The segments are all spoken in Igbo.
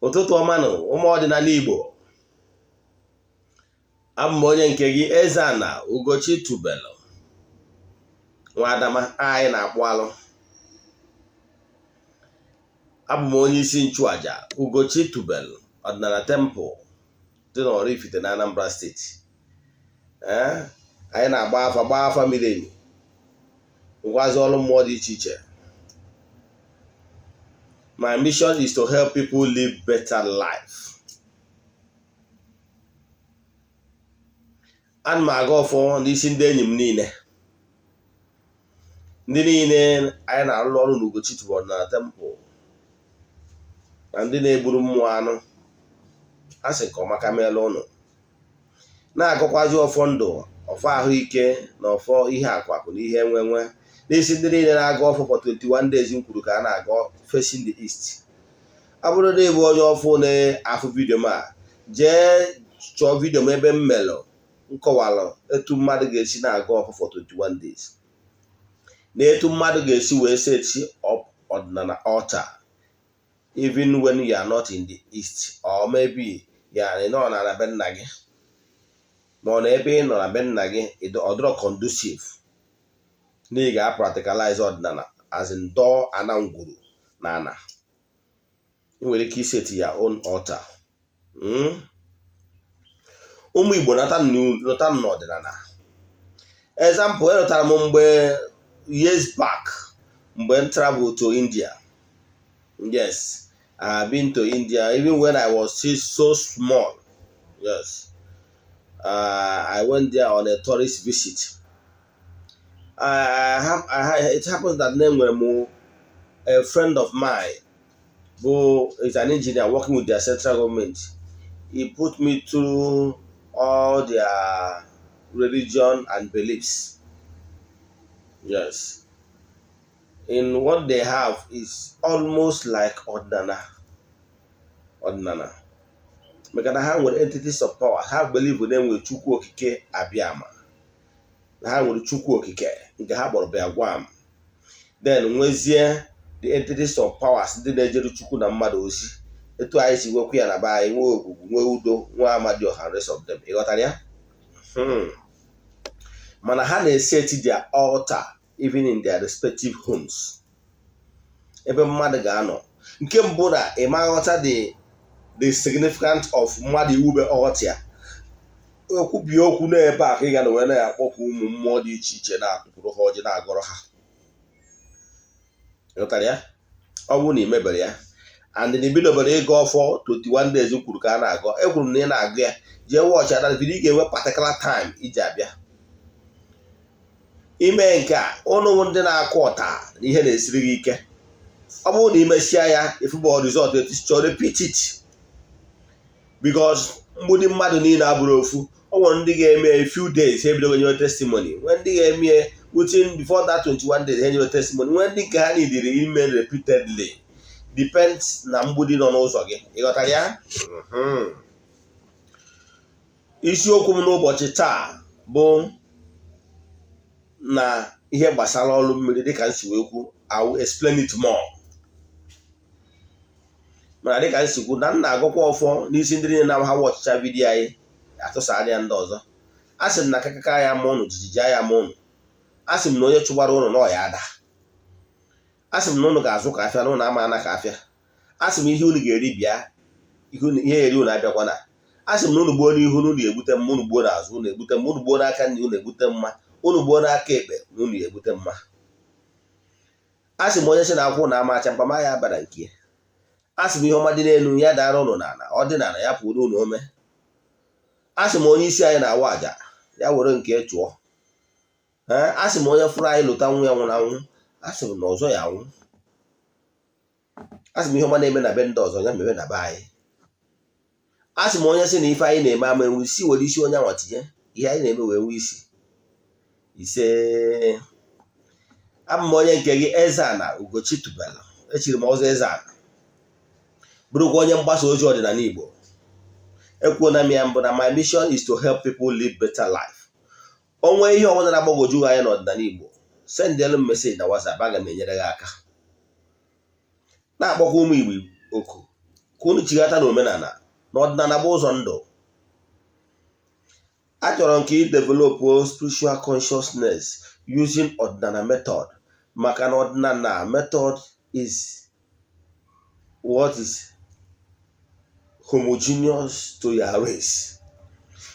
Ụtụtụ ọma nụ, ụmụ ọdịnala Igbo. Abụ m onye nke gị, Eze-Ana Ugochi tubelu nwa Adama anyị na-akpụ alụ. Abụ m onye isi nchụaja Ugochi tubelu Ọdịnala Temple dị n'Oraifite na Anambra Steeti. Ee, anyị na-agba afa, gbaa afa miri emi, ngwazi ọrụ mmụọ dị iche iche. My mission is to help people live better life. Ana m agọ ọfọ n'isi ndị enyi m niile, ndị niile anyị na-arụ ọrụ n'Ugochi tubelu Ọdịnala Temple na ndị na-egburu mmụọ anụ. A sị ka ọmaka meela ụnụ. Na-agọkwazi ọfọ ndụ, ọfọ ahụike na ọfọ ihe akụ akụ na ihe enwe enwe n'isi ndị niile na-agọ ọfọ for 21 days m kwuru ka a na-agọ facing the east. Ọ bụrụ na ị bụ onye ọfụ na-afụ vidio m a, jee chọọ vidio m ebe m melụ nkọwalụ etu mmadụ ga-esi na-agọ ọfọ for 21 days na etu mmadụ ga-esi wee set up ọdịnala altar even when you are not in the east, or maybe ya nọ na be nna gị, ma ọ na ebe ị nọ na be nna gị ọ dịrọ conducive na ị ga-practicalize ọdịnala, as in dọọ ana ngwuru na ana, ị nwere ike iset your own altar. Ụmụ Igbo, nata n'ọdịnala. Example, elotara m mgbe years back, mgbe m travel to India. Yes, I have been to India even when I was still so small. Yes, I went there on a tourist visit. It happens that enwere m a friend of mine who is an engineer working with their central government. He put me through all their religion and beliefs. Yes. In what they have is almost like ọdịnala. Ọdịnala. Maka na ha nwere entities of power. Ha believe na enwere Chukwu Okike Abịama. Na ha nwere Chukwu Okike nke ha kpọrọ Bịagwam. Then nwezie the entities of powers ndị na-ejere Chukwu na mmadụ ozi. Etu anyị si nwekwu ya na be anyị, nwee Ogwugwu, nwee Udo, nwee Amadioha, rest of them. Ị ghọtara ya? Mana ha na-eset their altar even in their respective homes. Ebe mmadụ ga-anọ. Nke mbụ, na ịma ghọta the significance of mmadụ iwube altar. Okwubi okwu n'ebe a ka ị ga na wee na-akpọkwu ụmụ mmụọ dị iche iche, na-atụpụrụ ha ọjị, na-agọrọ ha. Ghọtara ya? Ọ bụrụ na ị mebere ya and na ibidobere ịgọ ọfọ 21 days kwuru ka a na-agọ, ekwuru m na ị na-agụ ya, jee watch that video. Ị ga-enwe particular time iji abịa ime nke a. Ụnụ ndị na-akụ ọta na ihe na-esiri gị ike, ọ bụrụ na imesịa ya, ifụbọ result etu chọrọ, repeat it, because mgbudi mmadụ niile abụrụ ofu. Ọ nwere ndị ga-eme a few days, ha ebidogo nyewe testimony. Nwee ndị ga-eme within before that 21 days, ha enyewe testimony. Nwee ndị nke ha nidiri ime repeatedly, depends na mgbudi nọ n'ụzọ gị. Ị ghọtara ya? Isiokwu m n'ụbọchị taa bụ na ihe gbasara ọrụ mmiri. Dịka m si wee kwu, I will explain it more, mana dịka m si kwu na m na-agụkwa ọfọ n'isi ndị niile na ha watchịcha vidiyo anyị, atụsara ya ndị ọzọ. A sị m na akakaka ya ma ụnụ, jijiji ya ma ụnụ. A sị m na onye chụgbara ụnụ na ọya ada. A sị m na ụnụ ga-azụ ka afịa, na ụnụ ama ana ka afịa. A sị m ihe unu ga-eri bịa, ihe eri unu abịakwa. Na a sị m na unu gbuo n'ihu na unu egbute mma, unu gbuo n'azụ unu egbute mma, unu gbuo n'aka nri unu egbute mma, unu gbuo n'aka ekpe na unu egbute mma. A sị m onye sị na akwụ na ama acha mkpama ya abara nke ya. A sị m ihe ọma dị n'elu ya dara ụnụ n'ala, ọ dị n'ala ya pụrụ unu ome. A sị m onye isi anyị na-awa àjà ya were nke chụọ. Ee, a sị m onye fụrụ anyị lụta nwa ya nwụrụ anwụ, a sị m na ọzọ ya anwụ. A sị m ihe ọma na-eme na be ndị ọzọ ya mebe na be anyị. A sị m onye sị na ife anyị na-eme ama enwe isi, were isi onye anwa tinye ihe anyị na-eme wee nwee isi. Ise. Abụ m onye nke gị, Eze-Ana Ugochi tubelu. Echiri m ọzọ Eze-Ana, bụrụkwa onye mgbasa ozi ọdịnala Igbo. Ekwuona m ya mbụ na my mission is to help people live better life. Onwe ihe ọbụla na-agbagwoju anya n'ọdịnala Igbo, sendelu m message na WhatsApp, aga m enyere gị aka. Na-akpọkwa ụmụ Igbo oku. Ka unu chighata na omenala na ọdịnala bụ ụzọ ndụ. Achọrọ m ka ị develop spiritual consciousness using ọdịnala method, maka na ọdịnala method is what is homogeneous to your race.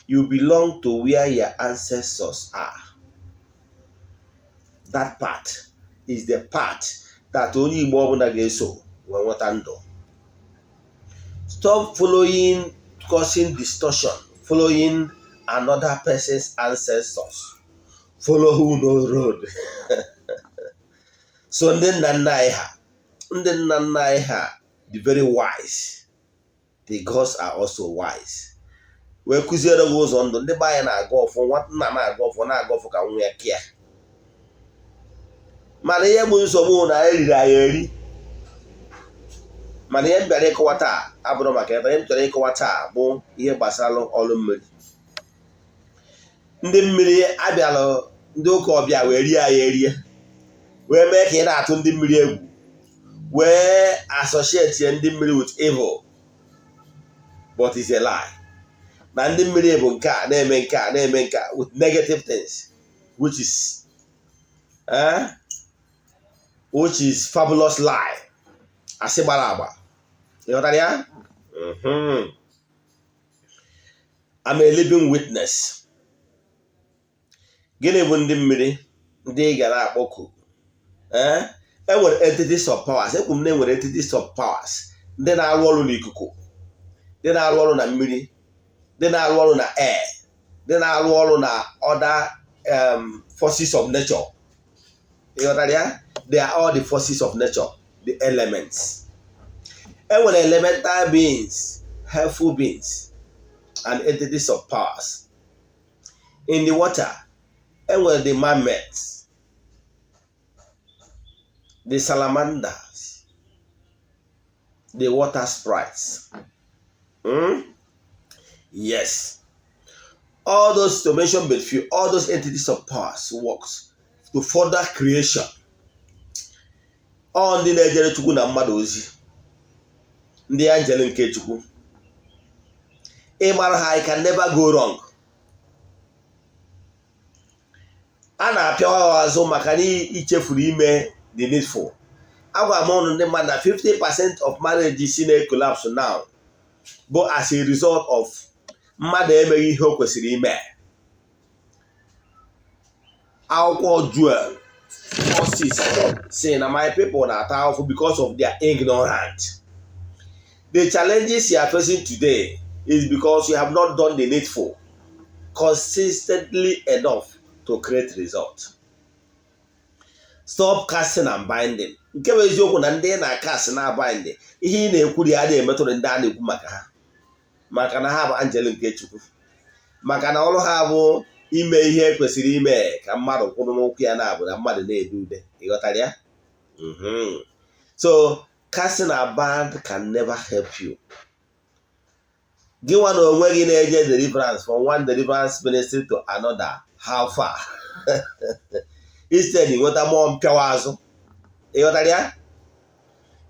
You belong to where your ancestors are. That part is the part that onye Igbo ọbụla ga-eso wee nweta ndụ. Stop following, causing distortion, following another person's ancestors. Follow who know road. So ndị nna nna anyị ha, ndị nna nna anyị ha dị very wise. The gods are also wise, wee kụziere gị ụzọ ndụ. Ndị be anyị na-aga ọfọ, nna na-aga ọfọ, na-aga ọfọ ka nwa ya kịa. Mana ihe bụ nsogbu na eriri anyị eri. Mana ihe m bịara ịkọwa taa abụrụ maka ebe ihe m chọrọ ịkọwa taa bụ ihe gbasara ọrụ mmiri. Ndị mmiri abịalụ, ndị ụka ọbịa wee rie anyị erie, wee mee ka ị na-atụ ndị mmiri egwu, wee associate ndị mmiri with evil. But it's a lie na ndị mmiri bụ nke a na-eme, nke a na-eme, nke a with negative things, which is fabulous lie, asị gbara agba. Ịghọtara ya? I'm a living witness. Gịnị bụ ndị mmiri ndị ị gara akpọku? Ee, enwere entities of powers. Ekwu m na enwere entities of powers, ndị na-arụ ọrụ n'ikuku, ndị na-arụ ọrụ na mmiri, ndị na-arụ ọrụ na air, ndị na-arụ ọrụ na other forces of nature. Ịghọtara ya? They are all the forces of nature, the elements. Enwere elemental beings, helpful beings and entities of powers. In the water, enwere the mermaids, the salamanders, the water sprites. Yes, all those, to mention but few, all those entities of powers works to further creation. Ọ ndị na-ejere Chukwu na mmadụ ozi, ndị angel nke Chukwu. Ịmara ha, I can never go wrong. A na-apịawa ha azụ maka na ichefuru ime the needful. Agwa m ụnụ, ndị mmadụ, na 50% of marriage si na collapse now bụ as a result of mmadụ emeghị ihe o kwesịrị ime. Akwụkwọ Joel 4:6 say na my people na-ata ahụhụ because of their ignorance. The challenges you are facing today is because you have not done the needful consistently enough to create result. Stop casting and binding. Nke bụ eziokwu na ndị na-acast na bind, ihe ị na-ekwuri ya na-emetụrụ ndị a na-ekwu maka ha, maka na ha bụ angel nke Chukwu, maka na ọrụ ha bụ ime ihe kwesịrị ime ka mmadụ kwụrụ n'ụkwụ ya, na-abụ na mmadụ na-ede ude. Ịghọtara ya? So casting a bind can never help you. Gị nwa na onwe gị na-eje deliverance from one deliverance ministry to another, how far? Instead nweta mmụọ mpịawa azụ. Ịghọtara ya?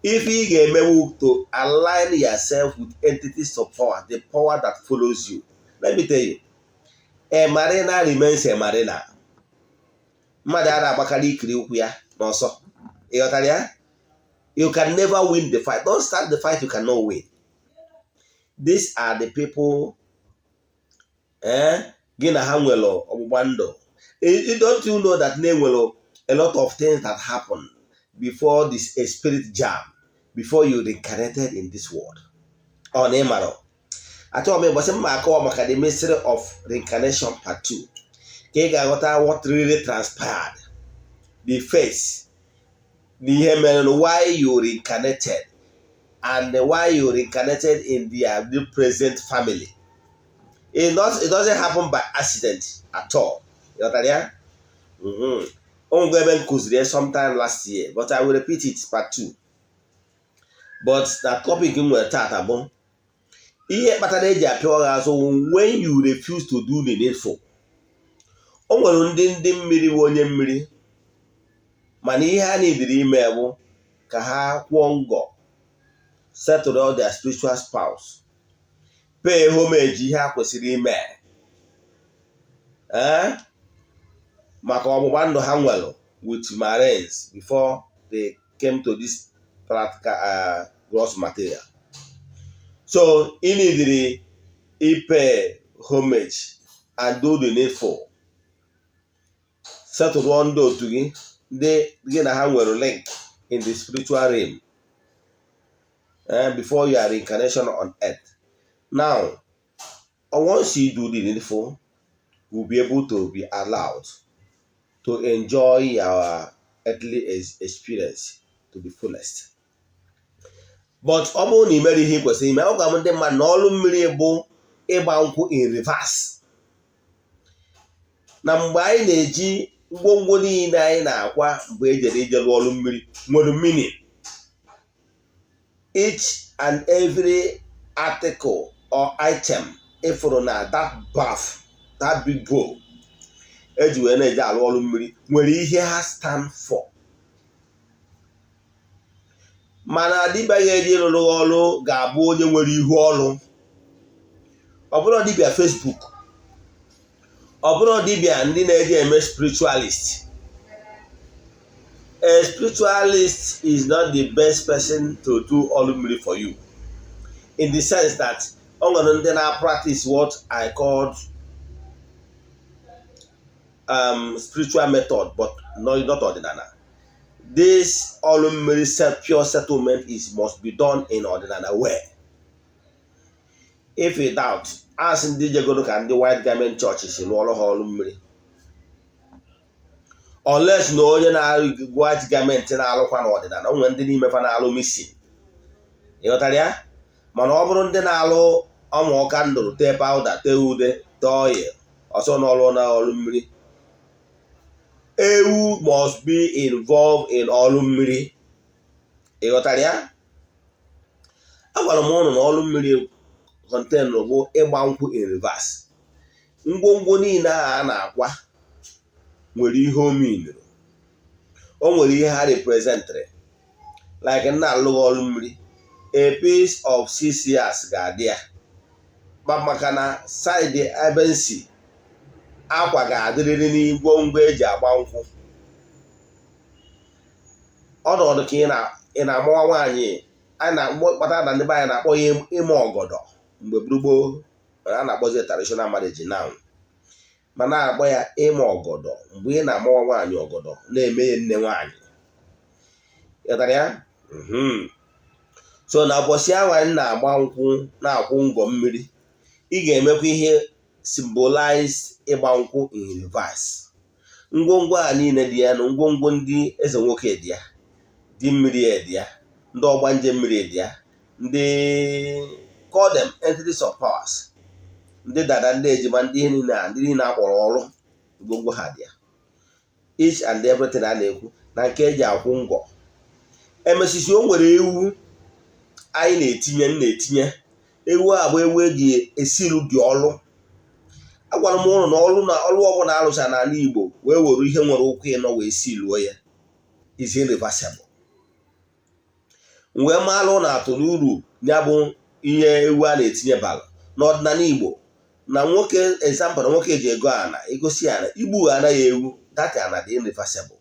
Ife ị ga-emewu to align yourself with entities of power, the power that follows you. Let me tell you, a mariner remains a mariner. Mmadụ a na-agbakarị ikiri ụkwụ ya n'ọsọ. Ịghọtara ya? You can never win the fight. Don't start the fight you cannot win. These are the people, gị na ha nwere ọgbụgba ndụ. Don't you know that na enwere a lot of things that happen before this, a spirit jam, before you reincarnated in this world? Ọ na ịmara? Achọghị m ịgbasị mma akọwa maka the mystery of reincarnation part 2, ka ị ga-aghọta what really transpired, the face na ihe mere, why you reincarnated and why you reincarnated in the present family. It doesn't happen by accident at all. Ịghọtara ya? O nwego ebe m kụziri ya sometime last year, but I will repeat it, part 2. But na topic m nwere tata bụ ihe kpatara eji apịawa gị azụ when you refuse to do the needful. O nwere ndị mmiri bụ onye mmiri, mana ihe ha nidiri ime bụ ka ha kwụọ ngọ. Settle all their spiritual spouse, pay homage ihe ha kwesịrị ime, ee, maka ọgbụgba ndụ ha nwere with marines before they came to this practical gross material. So ị neediri pay homage and do the needful, settle ndị otu gị, ndị gị na ha nwere link in the spiritual realm, before your reincarnation on earth. Now, once you do the needful, you will be able to be allowed to enjoy your earthly experience to the fullest. But ọ bụrụ na ị mere ihe ị kwesịrị ime, ọ gwara m ndị mmadụ na ọrụ mmiri bụ ịgba nkwụ in reverse. Na mgbe anyị na-eji ngwongwo niile anyị na-akwa mgbe ejere ije rụọ ọrụ mmiri nwere meaning. Each and every article or item ịfụrụ na that bath, that big bowl eji wee na-eje arụ ọrụ mmiri, nwere ihe ha stand for. Mana dibịa ga-eji rụrụ ọrụ ga-abụ onye nwere ihu ọrụ. Ọ bụrụ dibịa Facebook, ọ bụrụ dibịa ndị na-eji eme spiritualist. A spiritualist is not the best person to do ọrụ mmiri for you, in the sense that ọ nwere ndị na-practice what I called spiritual method, but not ọdịnala. This ọrụ mmiri pure settlement is must be done in ọdịnala way. If you doubt, ask ndị jegoro ka ndị white garment church si rụọrọ ha ọrụ mmiri. Unless na onye na-arụ white garment na-alụkwa n'ọdịnala, o nwere ndị n'ime fa na-alụ misi, ịghọtara ya? Mana ọ bụrụ ndị na-alụ ọmụ ọka ndụrụ, tee powder, tee ude, tee oil, ọsọ n'ọrụ na ọrụ mmiri, ewu must be involved in ọrụ mmiri, ịghọtara ya? Agwara m ụnụ na ọrụ mmiri contain bụ ịgba nkwụ in reverse. Ngwongwo niile a na-akwa nwere ihe o meanụrụ, o nwere ihe ha representịrị. Like nna alụghị ọrụ mmiri, a piece of 6 yards ga-adị ya, maka na side ebe nsi akwa ga-adịrịrị n'ngwongwo eji agba nkwụ. Ọnọdụ ka ị na-amụwa nwaanyị a na-kpata na ndị be anyị na-akpọ ya ịma ọgọdọ mgbe gburugburu, mana a na-akpọzi traditional marriage now, ma na-akpọ ya ịma ọgọdọ mgbe ị na-amawa nwaanyị ọgọdọ, na-eme ya nne nwaanyị, ịghọtara ya? So na ụbọchị ahụ anyị na-agba nkwụ, na-akwụ ngọ mmiri, ị ga-emekwa ihe symbolize ịgba nkwụ in reverse. Ngwongwo a niile dị ya na ngwongwo ndị eze nwoke dị ya, dị mmiri dị ya, ndị ọgbanje mmiri dị ya, ndị call them entities of powers, ndị dada, ndị ejima, ndị ihe niile a, ndị niile akpọrọ ọrụ, ngwongwo ha dị ya. Each and everything a na-ekwu na nke eji akwụ ngọ emesisi, o nwere ewu anyị na-etinye, m na-etinye ewu a bụ ewu eji esiru dị ọlụ. Agwara m ụnụ na ọlụ na ọlụ ọbụla arụcha n'ala Igbo wee were ihe nwere ụkwụ ịnọ wee siluo ya is irreversible. Wee maalụ na atụ n'uru ya bụ ihe ewu a na-etinye bara n'ọdịnala Igbo na nwoke. Example, na nwoke ji ego ana egosi ana igbu anaghị ewu that ana dị irreversible.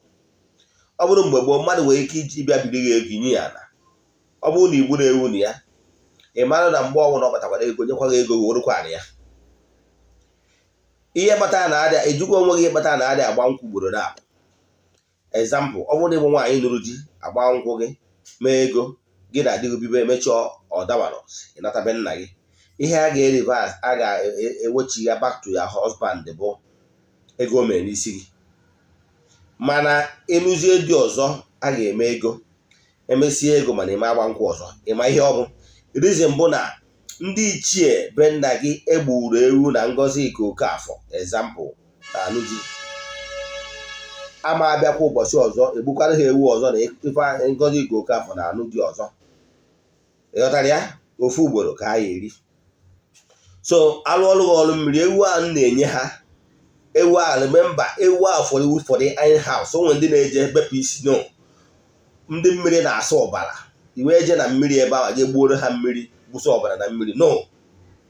Ọ bụrụ mgbe gboo, mmadụ nwere ike iji bịa biri gị ego inye ya ana. Ọ bụrụ na igburu ewu na ya, ị mara na mgbe ọbụla ọ kpatakwara ego, nyekwa gị ego, werukwa ana ya. Ihe kpatara na adịa ejikwa onwe gị, ihe kpatara na adịa agba nkwụ ugboro na example, ọ bụrụ na ịbụ nwaanyị nụrụ di, agba nkwụ gị, mee ego gị na adịghị bibe, emechaa ọ dabara, ịnatabe nna gị, ihe a ga-erivers, a ga-ewechi ya back to your husband bụ ego o mere n'isi gị. Mana ịlụzie di ọzọ, a ga-eme ego, emesie ego, mana ime agba nkwụ ọzọ. Ịma ihe ọ bụ reason bụ na ndị ichie be nna gị egburu ewu na ngozi nke Okafọ, example, na anụ di ama abịakwa ụbọchị ọzọ egbukwara ha ewu ọzọ na ife ngozi nke Okafọ na anụ di ọzọ, ịghọtara ya? Ofu ugboro ka ha ya eri. So alụ ọrụ gị ọrụ mmiri, ewu a na-enye ha ewu a, remember, ewu a for the iron house. O nwere ndị na-eje bepụ isi. No, ndị mmiri na-asa ọbara. Iwe je na mmiri ebe ahụ jee gbuoro ha mmiri, gbụsa ọbara na mmiri. No,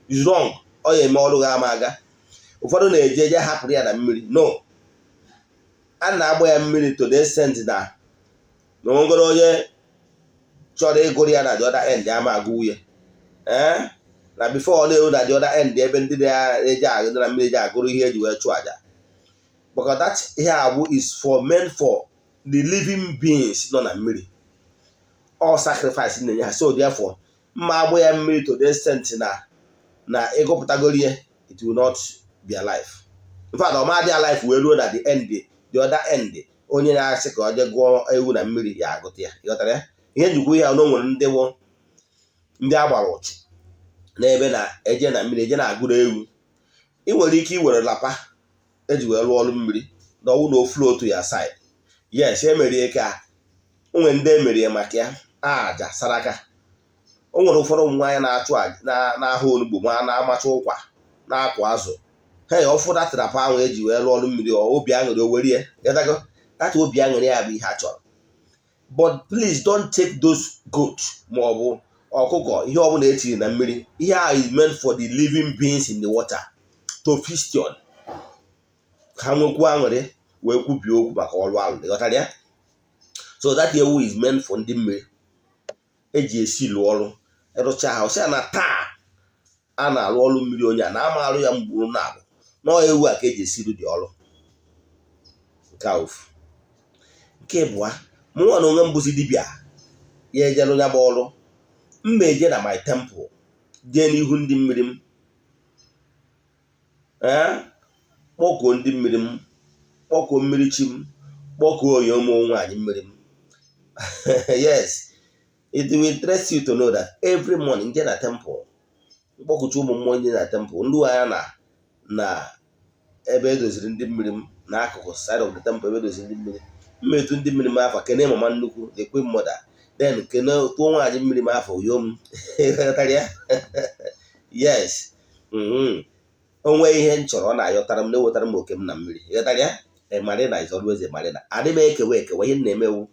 is wrong. Ọ ya eme ọrụ gị ama aga. Ụfọdụ na-eje eje hapụrụ ya na mmiri. No, a na-agba ya mmiri to the extent na onwegoro onye chọrọ ịgụrụ ya na the other end ama agụ ya. Ee, na before ọ na-eru na the other end, ebe ndị na-eje agụ na mmiri eji agụrụ ihe eji wee chụọ aja, because that ihe agbụ is for meant for the living beings nọ na mmiri. All sacrifice na-enye ha. So therefore, mma agbụ ya mmiri to the extent na ịgụpụtagoro ya, it will not be alive. In fact, ọ ma dị alive wee ruo na the end, the other end. Onye na-asị ka ọ jee gụọ ewu na mmiri ya agụta ya, ịghọtara ya? Ihe njikwa ihe na o nwere ndị bụ ndị a gbara ụchụ n'ebe na-eje na mmiri eje na-agụrụ ewu. Ị nwere ike iwere lapa eji wee rụọ ọrụ mmiri na ọwụ na o flow to your side. Yes, emerie ka o nwere ndị emerie maka ya aja saraka. O nwere ụfọdụ ụmụ nwaanyị na-achụ na-ahụ onugbu ma na-amacha ụkwa na-akụ azụ ha ya ọfụ datrapụ ahụ eji wee rụọ ọrụ mmiri, obi aṅụrị o were ya gatago. That obi aṅụrị ya bụ ihe a chọrọ. But please don't take those goat ma ọ bụ ọkụkọ, ihe ọbụla etiri na mmiri. Ihe a is meant for the living beings in the water to feast on, ka ha nwekwuo aṅụrị wee kwubie okwu maka ọrụ ahụ, ịghọtara ya? So that ewu is meant for ndị mmiri eji esi lụọ ọrụ. Ịrụcha ha, ọsịa na taa a na-arụ ọrụ mmiri, onye a na-ama arụ ya mgburu na abụ nọọ ewu a ka eji esiru dị ọrụ. Nke a ofu. Nke ịbụa, mụnwa na onwe mbụzi dibịa ya ejelu ya bụ ọrụ, mma eje na my temple, jee n'ihu ndị mmiri m, ee, kpọkuo ndị mmiri m, kpọkuo mmiri chi m, kpọkuo onye ụmụ nwaanyị mmiri m. Yes, it will interest you to know that every morning nje na temple, mkpọkụcha ụmụ mmụọ ndị na temple, ndị anya na ebe edoziri ndị mmiri m n'akụkụ side of the temple, ebe edoziri ndị mmiri, mmetụ ndị mmiri m afa, kene mama nnukwu, the queen mother, then kene tụọ nwaanyị mmiri m afọ uyo m. Ghọtara ya? Yes, onwe ihe m chọrọ, ọ na-ayọtara m, na-ewetara m oke m na mmiri. Ghọtara ya? Marina is always a marina. Adị m ekewa ekewa. Ihe m na-emewu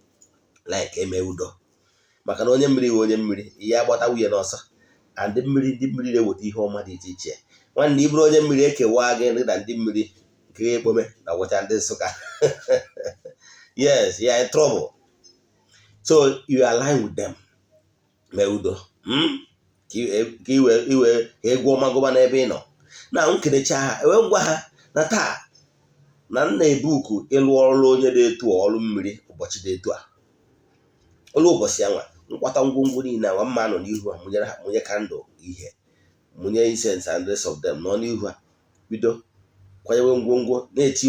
like eme udo, maka na onye mmiri wụ onye mmiri, ihe agbata nwunye n'ọsọ. And mmiri, ndị mmiri na-eweta ihe ọma dị iche iche. Nwanne, ị bụrụ onye mmiri, ekewa gị na ndị mmiri nke ekpome na gwụcha ndị Nsụka. Yes, you are in trouble. So you align with them, mee udo, ka iwe iwe ka egwu ọma gụba n'ebe ị nọ na nkerecha ha. Ewee ngwa ha na taa na m na-ebuku ịlụ ọrụ onye dị etu a, ọrụ mmiri ụbọchị dị etu a, ọrụ ụbọchị ya nwa nkwata ngwongwo niile nwa mma nọ n'ihu ha, mụnyere ha, mụnye candle, ihe mụnye incense and rest of them, nọ n'ihu ha bido kwanyewe ngwongwo, na-eti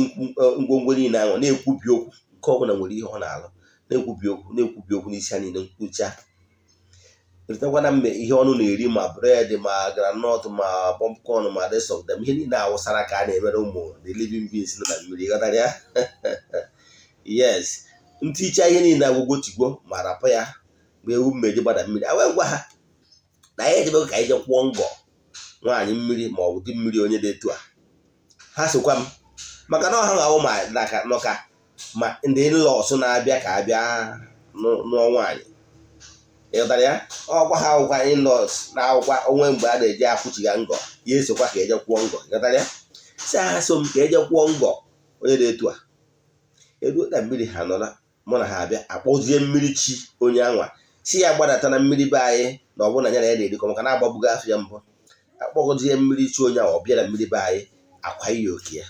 ngwongwo niile ahụ, na-ekwubi okwu. Nke ọbụla nwere ihe ọ na-alụ, na-ekwubi okwu, na-ekwubi okwu n'isi ha niile. Nkwucha, erutekwana mme ihe ọnụ na-eri, ma bread, ma groundnut, ma popcorn, ma rest of them, ihe niile awụsara ka a na-emere ụmụ the living beings nọ na mmiri. Ghọtara ya? Yes, nticha ihe niile agwụgwọ tigbo ma rapụ ya mgbe ewu mmeji gbada mmiri. A wee gwa ha na anyị ejebego ka anyị je kwụọ ngọ nwaanyị mmiri ma ọ bụ di mmiri onye dị etu a. Ha sokwa m, maka na ọha ga-awụ ma nọka ma ndị in-laws na-abịa ka abịa nụọ nwaanyị. Ịghọtara ya? Ọkwa ha akwụkwa in-laws na akwụkwa onwe mgbe a na-eji akwụchiga ngọ ya, esokwa ka eje kwụọ ngọ. Ịghọtara ya? Si ha so m ka eje kwụọ ngọ onye dị etu a. Eruo na mmiri, ha nọrọ, mụ na ha abịa akpọzie mmiri chi onye anwa, si ya gbadata na mmiri be anyị, na ọ bụrụ na ya na ya na-erikọ, maka na agbagbugo afọ ya mbụ. Akpọgozie mmiri chi onye ahụ, ọ bịa na mmiri be anyị, akwa ya oke ya,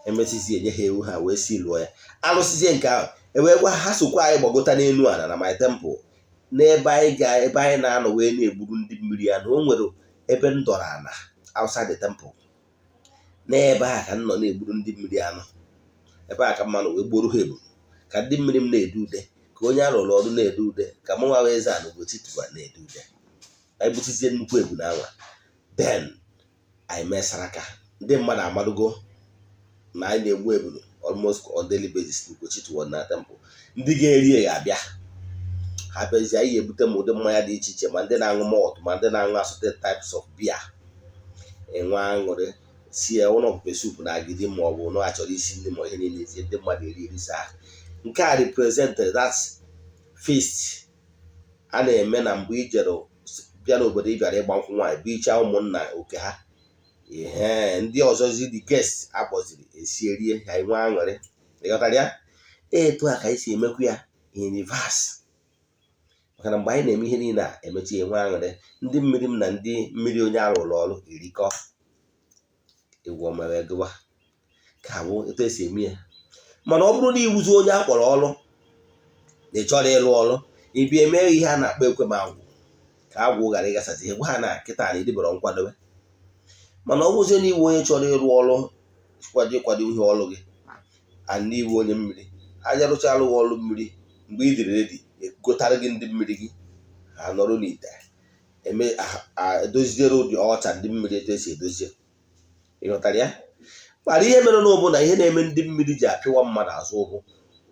emesizie enye ha ewu ha wee si lụọ ya. Alụsizie nke ahụ, ewee gwa ha sokwa anyị gbagota n'elu ala na my temple, n'ebe anyị ga, ebe anyị na-anọ wee na-egburu ndị mmiri ya. Na o nwere ebe m dọrọ ala outside the temple, n'ebe a ka m nọ na-egburu ndị mmiri anụ. Ebe a ka mmanụ wee gburu ha egburu, ka ndị mmiri m na-ede ude, ka onye arụrụ ọrụ na-ede ude, ka mụ nwa wee eze ana Ugochi tụwa na-ede ude. Anyị butizie nnukwu ebu na anwa, then anyị mesara ka ndị mmadụ amadugo na anyị na-egbu ebulu almost on daily basis n'Ugochi tụwa na temple. Ndị ga-eri ya abịa, ha bịazie, anyị ga-ebute ma ụdị mmanya dị iche iche, ma ndị na-aṅụ malt, ma ndị na-aṅụ assorted types of beer, enwe aṅụrị, sie ụlọ pepper soup na agidi, ma ọ bụ na achọrọ isi nri, ma ihe niile sie, ndị mmadụ eri erisa. Nke a represent that feast. A na-eme na mgbe i jere bịa n'obodo, ị bịara ịgba nkwụ nwaanyị, bichaa ụmụnna oke ha, ihe ndị ọzọzi, the guest akpọziri, esie rie ha, enwe aṅụrị. Ịghọtara ya? Etu a ka anyị si emekwu ya in reverse, maka na mgbe anyị na-eme ihe niile a, emechi enwe aṅụrị, ndị mmiri m na ndị mmiri onye arụrụ ọrụ erikọ egwu ọma wee gụwa ka bụ etu esi eme ya. Mana ọ bụrụ na iwuzi onye a kpọrọ ọrụ na ị chọrọ ịlụ ọrụ, ịbịa eme ihe a na-akpọ ekwe m agwụ, ka agwụ ghara ịgasazi ihe, gwa ha na kịta na ịdịbara nkwadobe. Mana ọ bụzie na iwu onye chọrọ ịrụ ọrụ, kwado ịkwado ihe ọrụ gị, and iwu onye mmiri aja rụchalụ gị ọrụ mmiri, mgbe ị dịrị ready, egotara gị ndị mmiri gị, ha nọrọ n'ite eme, edoziere ụdị ọcha ndị mmiri etu esi edozie. Ịghọtara ya? Kpara ihe mere n'ụbụ na ihe na-eme ndị mmiri ji apịwa mmadụ azụ ụkwụ,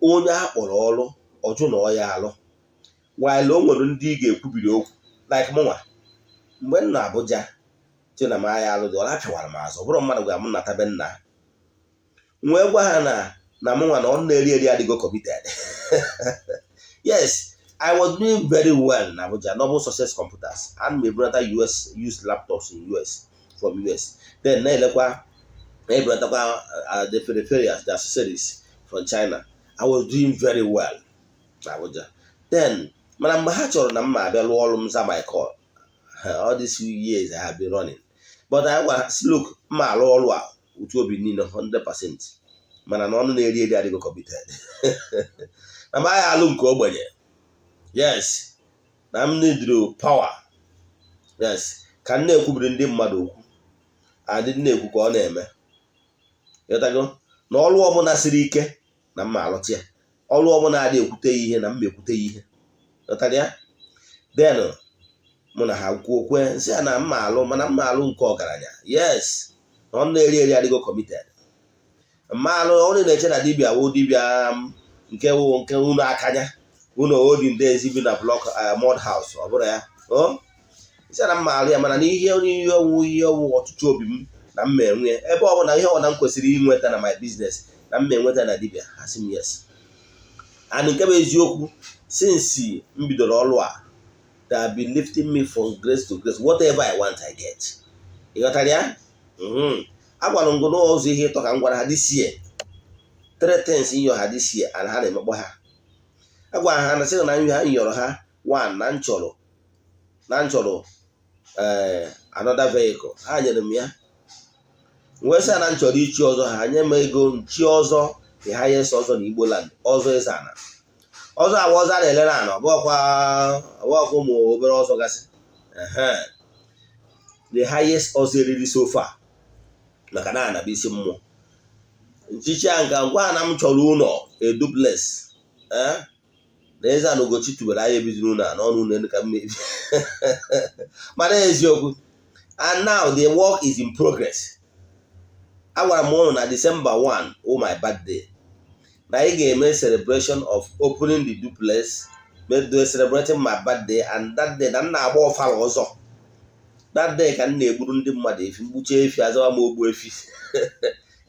onye a kpọrọ ọrụ ọjụ na ọya alụ, while o nwere ndị ị ga-ekwubiri okwu, like mụnwa mgbe m nọ Abuja che na m agha alụ dị ọla, apịawara m azụ. Ọ bụrụ mmadụ gwara m nata be nna m, wee gwa ha na mụnwa na ọ na-eri eri adịgo committed. Yes, I was doing very well in Abuja, Noble Success Computers, and m ebunata US used laptops in US, from US, then na-elekwa na-ebunatakwa the peripherals, the accessories from China. I was doing very well na Abuja then. Mana mgbe ha chọrọ na m ma abịa lụọ ọrụ m, za my call. All these years I have been running, but I gwara sị, "Look, mma alụ ọrụ a utu obi niile 100%, mana na ọnụ na-eri eri adịgo committed na m agha alụ nke ogbenye." Yes, na m neediri power. Yes, ka m na-ekwubiri ndị mmadụ okwu, adị na-ekwu ka ọ na-eme. Ịghọtago? Na ọrụ ọbụla siri ike na mma alụta ya, ọrụ ọbụla adị ekwute ya ihe na mma ekwute ya ihe. Ghọtara ya? Then mụ na ha kwuo kwe, nsị ya na mma alụ, mana mma alụ nke ọgaranya. Yes, na ọ na-eri eri adịgo committed. Mma alụ onye na-eche na dibịa wụ dibịa nke wụ nke unu akanya unu olden days bi na block mud house. Ọ bụrụ ya o nsị na mma alụ ya, mana na ihe onye ihe ọwụ ihe ọwụ ọtụtụ obi m na mma enwe ebe ọ bụla, ihe ọbụla m kwesịrị inweta na my business na mma enweta na dibịa. Ha sị m yes. And nke bụ eziokwu, since m bidoro ọrụ a, they have been lifting me from grace to grace. Whatever I want, I get. Ị ghọtara ya? Agwara m gị n'ụzọ ihe ịtọ ka m gwara ha this year, three things nyọ ha this year, and ha na-emekpọ ha. Agwara ha na sị na ha nyọrọ ha, one, na m chọrọ another vehicle. Ha nyere m ya. Wee sị na m chọrọ ichi ọzọ, ha nye m ego nchi ọzọ, the highest ọzọ na Igbo land, ọzọ eze ana, ọzọ agba, ọzọ a na-elere ana, ọbụọkwa ụmụ obere ọzọ gasị. The highest ọzọ eriri so far, maka na ana bụ isi mmụọ nchichi a. Nka ngwa na m chọrọ ụlọ, a duplex, na eze ana Ugochi tubere anyị ebiziri ụlọ a n'ọnụ ụlọ elu ka mmebi. Mana eziokwu, and now the work is in progress. Agwara m ụnụ na December 1 oh, my birthday, na anyị ga-eme celebration of opening the duplex, celebrating my birthday. And that day na m na-agba ọfala ọzọ. That day ka m na-egburu ndị mmadụ efi, mgbucha efi, azawa m ogbu efi.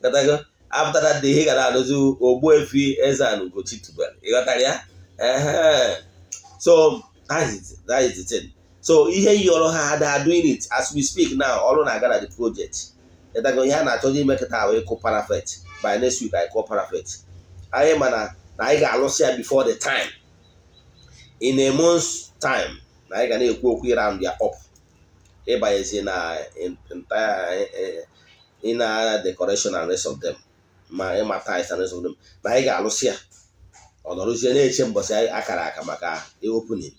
Ghọtago? After that day, ị ga na-arụzi ogbu efi eze ana Ugochi tubelu. Ịghọtara ya? So that is the thing. So ihe yọrọ ha, they are doing it as we speak now. Ọrụ na-aga na the project. Ịghọtago? Ihe a na-achọzi ime kịta ahụ, ịkụ parapet. By next week anyị kụọ parapet. Anyị mana na anyị ga-alụsị ya before the time, in a month's time, na anyị ga na-ekwu okwu round ya up, ịbanyezi na entire inner decoration and rest of them, ma ịma tiles and rest of them, na anyị ga-alụsị ya, ọ nọrụzie na-eche mbọsị akara aka maka opening.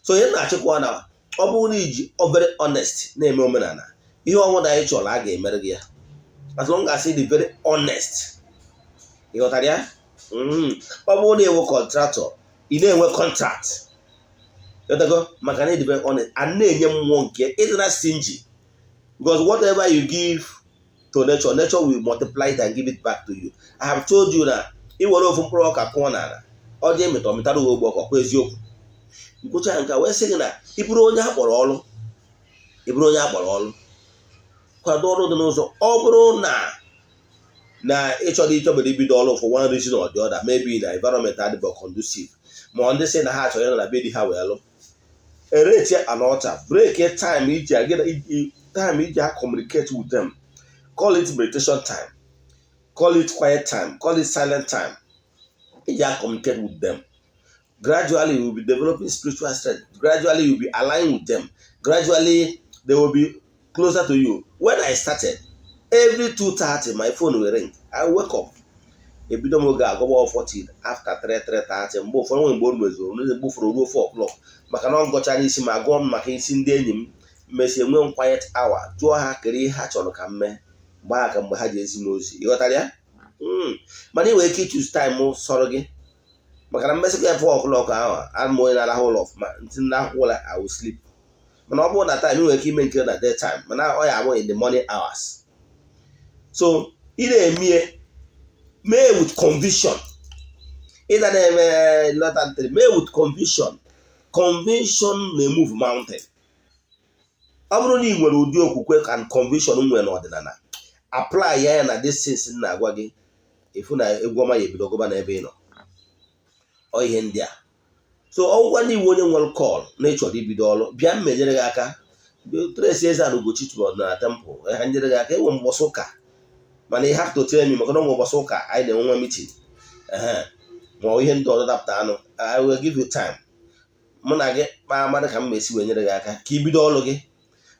So ihe na-achịkwa na ọ bụrụ na iji very honest na-eme omenala, ihe ọbụla anyị chọrọ, a ga-emere gị ya, as long as ị dị very honest. Ị ghọtara ya? Ọ bụrụ na ewe contractor, ị na-enwe contract. Ghọtago? Maka na ị dị very honest and na-enye mmụọ nke ịdị na stingy, because whatever you give to nature, nature will multiply it and give it back to you. I have told you na ị were ofu mkpụrụ ọka kụọ n'ala, ọ dị emeta ọmịtara gị ogbe ọka kwa. Eziokwu, nkwụcha nke a wee sị gị na ị bụrụ onye akpọrọ ọrụ, ị bụrụ onye akpọrọ ọrụ, kwado ọrụ dị n'ụzọ. Ọ bụrụ na ị chọrọ, ịchọbere ibido ọrụ, for one reason or the other, maybe na environment adịbọ conducive, ma ndị sị na ha chọrọ ịnọ na be di ha wee lụ. Erect an altar, break a time iji time iji communicate with them. Call it meditation time, call it quiet time, call it silent time iji communicate with them. Gradually you will be developing spiritual strength. Gradually you will be aligned with them. Gradually they will be closer to you. When I started, every 2:30 my phone will ring. I wake up, ebido m oge agọba ọfọ till after 3, 3:30. Mgbe ụfọdụ nwere mgbe o mezuru, mgbe ụfọdụ ruo 4 o'clock, maka na ọ ngọchara isi ma gụọ m maka isi ndị enyi m. Mesie nwee m quiet hour, jụọ ha kere ihe ha chọrọ ka m mee mgbe ha ka mgbe ha ji ezi m ozi. Ịghọtara ya? Mana ị nwere ike ichoose time sọrọ gị, maka na mmesịkwa ya 4 o'clock ahụ, ana m onye na-arahụ ụlọ ọfụma ntị na-ahụ ụla, I will sleep. Mana ọ bụrụ na time, ị nwere ike ime nke na day time, mana ọ ya abụ in the morning hours. So ị na-emie mee with conviction. Ịda na-eme lọta ntịrị, mee with conviction. Conviction na-emove mountain. Ọ bụrụ na ị nwere ụdị okwukwe ka conviction nwere n'ọdịnala, apply ya na this things m na-agwa gị, ịfụ na egwu ọma ya ebido gụba n'ebe ị nọ. Ọ ihe ndị a. So ọgwụgwa ndị iwu, onye nwere call na ịchọrọ ibido ọrụ, bịa m menyere gị aka. Trace Eze-Ana Ugochi tụrụ ọdịnala temple ha nyere gị aka. Enwe mbọsị ụka, mana ị have to tell me, maka na ọnwe ụbọchị ụka anyị na-enwe meeting ehe ma ọ ihe ndị ọzọ dapụta anụ. I will give you time, mụ na gị kpaa mmadụ ka m ma esi wee nyere gị aka ka ibido ọrụ gị,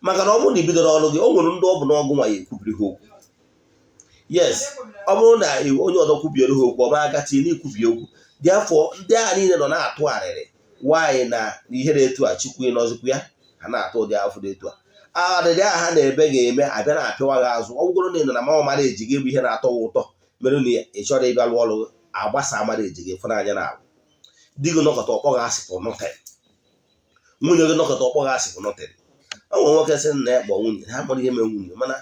maka na ọ bụrụ na ibidoro ọrụ gị, o nwere ndị ọ bụ n'ọgụ nwa ya ekwubiri ha okwu. Yes, ọ bụrụ na onye ọzọ kwubiere ha okwu, ọ ma agati na ikwubi okwu dị afọ. Ndị agha niile nọ na-atụ arịrị nwaanyị na ihe na-etu a, Chukwu ịnọzikwu ya, ha na-atụ ụdị afọ dị etu a. Arịrị ahụ ha na-ebe ga-eme abịa na-apịawa gị azụ. Ọ bụgoro na ị nọ na mama mara eji gị bụ ihe na-atọ gị ụtọ mere na ị chọrọ ịbịa lụọ ọrụ, agbasa amara eji gị fụnanya na agwụ di gị nọkọta ọkpọ gị asị for nothing, nwunye gị nọkọta ọkpọ gị asị for nothing. Ọ nwere nwoke sị na ya kpọ nwunye ha mụrụ ihe mee nwunye, mana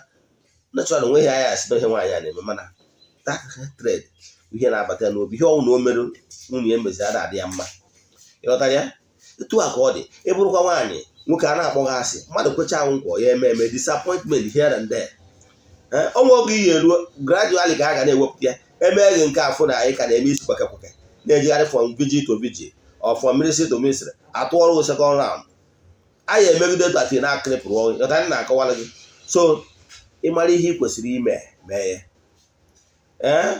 natural onweghị anya asị na ihe nwaanyị a na-eme, mana that hatred bụ ihe na-abata ya n'obi. Ihe ọnwụ na o mere nwunye ya mezi ada adị ya mma. Ịghọtara ya? Etu a ka ọ dị. Ị bụrụkwa nwaanyị, nwoke a na-akpọ gị asị, mmadụ kwecha nkwa ya eme eme, disappointment here and there. Ọnwa oge ihe eruo, gradually ka a ga na-ewepụta ya. Eme gị nke afọ na anyị ka na-eme isi kpeke na-ejegharị from vigil to vigil or from ministry to ministry, atụ ọrụ second round anyị emegide tati na akịrịpụrụ ọrụ. Ịghọtara m na-akọwara gị? So ịmara ihe ị kwesịrị ime, mee ya. Ee,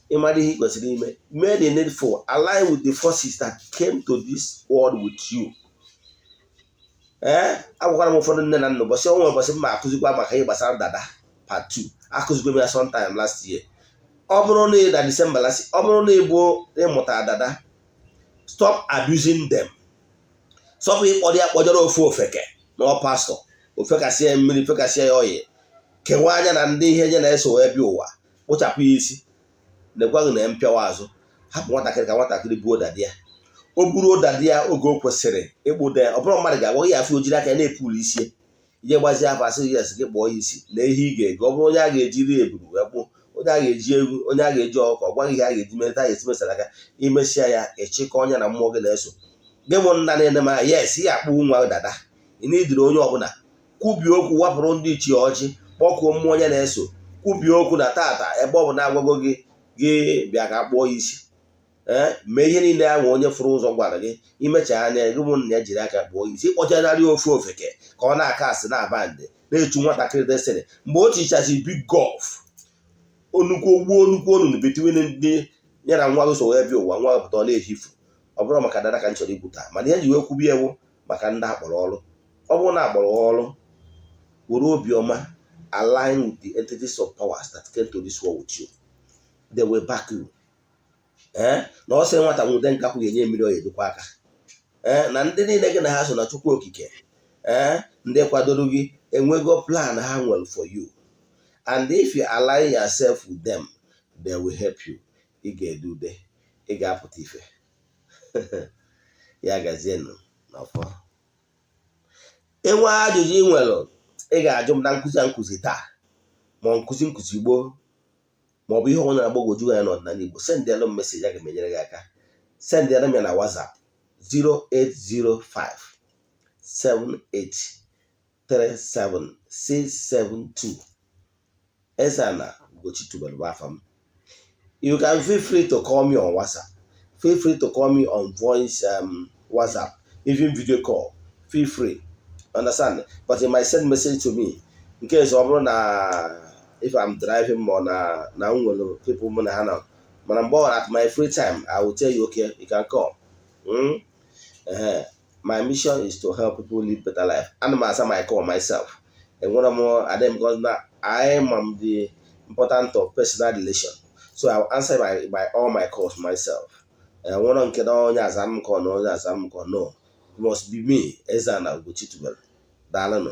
ịmara ihe ị kwesịrị ime, mee the needful. Align with the forces that came to this world with you. Ee, agwakwara m ụfọdụ nne na nna ụbọchị ọnwa ụbọchị m ma akụzikwa maka ihe gbasara dada part 2. Akụzikwa m ya sometime last year. Ọ bụrụ na ị na December last, ọ bụrụ na ị bụ ịmụta dada, stop abusing them. Stop ịkpọrọ ya kpọjọrọ ofu ofeke na ọ pastọ ofekasịa ya mmiri, fekasịa ya oyi, kewaa anya na ndị ihe nye na-eso wee bịa ụwa, kpụchapụ ya isi nekwaghị na mpịawa azụ. Hapụ nwatakịrị ka nwatakịrị buo dada ya. O buruo dada ya oge o kwesịrị ịkpụda ya, ọ bụrụ mmadụ ga-agwa ya afọ, ojiri aka ya na-epulu isi ya, ije gbazie afọ asị yes, gị kpọọ ya isi na ihe ị ga-ego. Ọ bụrụ onye a ga-ejiri eburu wee kpụọ, onye a ga-eji egwu, onye a ga-eji ọkụkọ, ọ gwaghị ihe a ga-eji mereta ya, esi mesara aka imesịa ya, ịchịkọ ọnya na mmụọ gị na-eso gị bụ nna na-ene m anya. Yes, ị akpụ nwa dada, ị na-idiri onye ọbụla kwubie okwu, wapụrụ ndị ichie ọjị, kpọkuo mmụọ onye na-eso, kwubie okwu na tata ebe ọ bụ na-agwago gị, gị bịa ka akpụọ ya isi. Ee, mee ihe niile ahụ onye fụrụ ụzọ gwara gị. Imecha anya gị bụ nna ya, jiri aka kpụọ ya isi. Ịkpọchagharị ofu ofeke ka ọ na-aka asị na-aba ndị na-echu nwatakịrị destiny mgbe o tichasị big gulf, nnukwu gbuo nnukwu onunu between ndị ya na nwa gị so wee bịa ụwa. Nwa gị pụta, ọ na-ehifu. Ọ bụrụ maka dada ka m chọrọ ikwu taa, mana ihe ji wee kwubi ewu maka ndị akpọrọ ọrụ. Ọ bụrụ na akpọrọ ọrụ, were obiọma align with the entities of powers that came to this world with you. They will back you. Ee, na ọ sị nwata nwude nkakwụ ga-enye mmiri, ọ ya edokwa aka. Ee, na ndị niile gị na ha so na Chukwu Okike, ee, ndị kwadoro gị enwego plan ha nwere for you, and if you align yourself with them, they will help you. Ị ga-ede ude, ị ga-apụta ife ya. Gazienụ n'ọfọ. Enwe ajụjụ ị nwere ị ga-ajụ m na nkụzi a nkụzi taa, ma ọ nkụzi nkụzi gboo, ma ọ bụ ihe ọ na-agbagwoju anya n'ọdịnala Igbo, sendịalụ m message, aga m enyere gị aka. Sendịalụ m ya na WhatsApp 0805 78 37 672. Eze-Ana Ugochi tubelu bụ afa m. You can feel free to call me on WhatsApp, feel free to call me on voice WhatsApp, even video call. Feel free, understand? But you might send message to me in case ọ bụrụ na if I'm driving, ma ọ na m nwere people mụ na ha nọ. Mana mgbe ọ at my free time, I will tell you, "Okay, you can call." My mission is to help people live better life. Ana m asa my call myself. Enwere m adị because na I am the important of personal relation, so I will answer my all my calls myself. Enwere nke na onye aza m call na onye aza m call. No, it must be me, Eze-Ana Ugochi tubelu. Daalụnụ.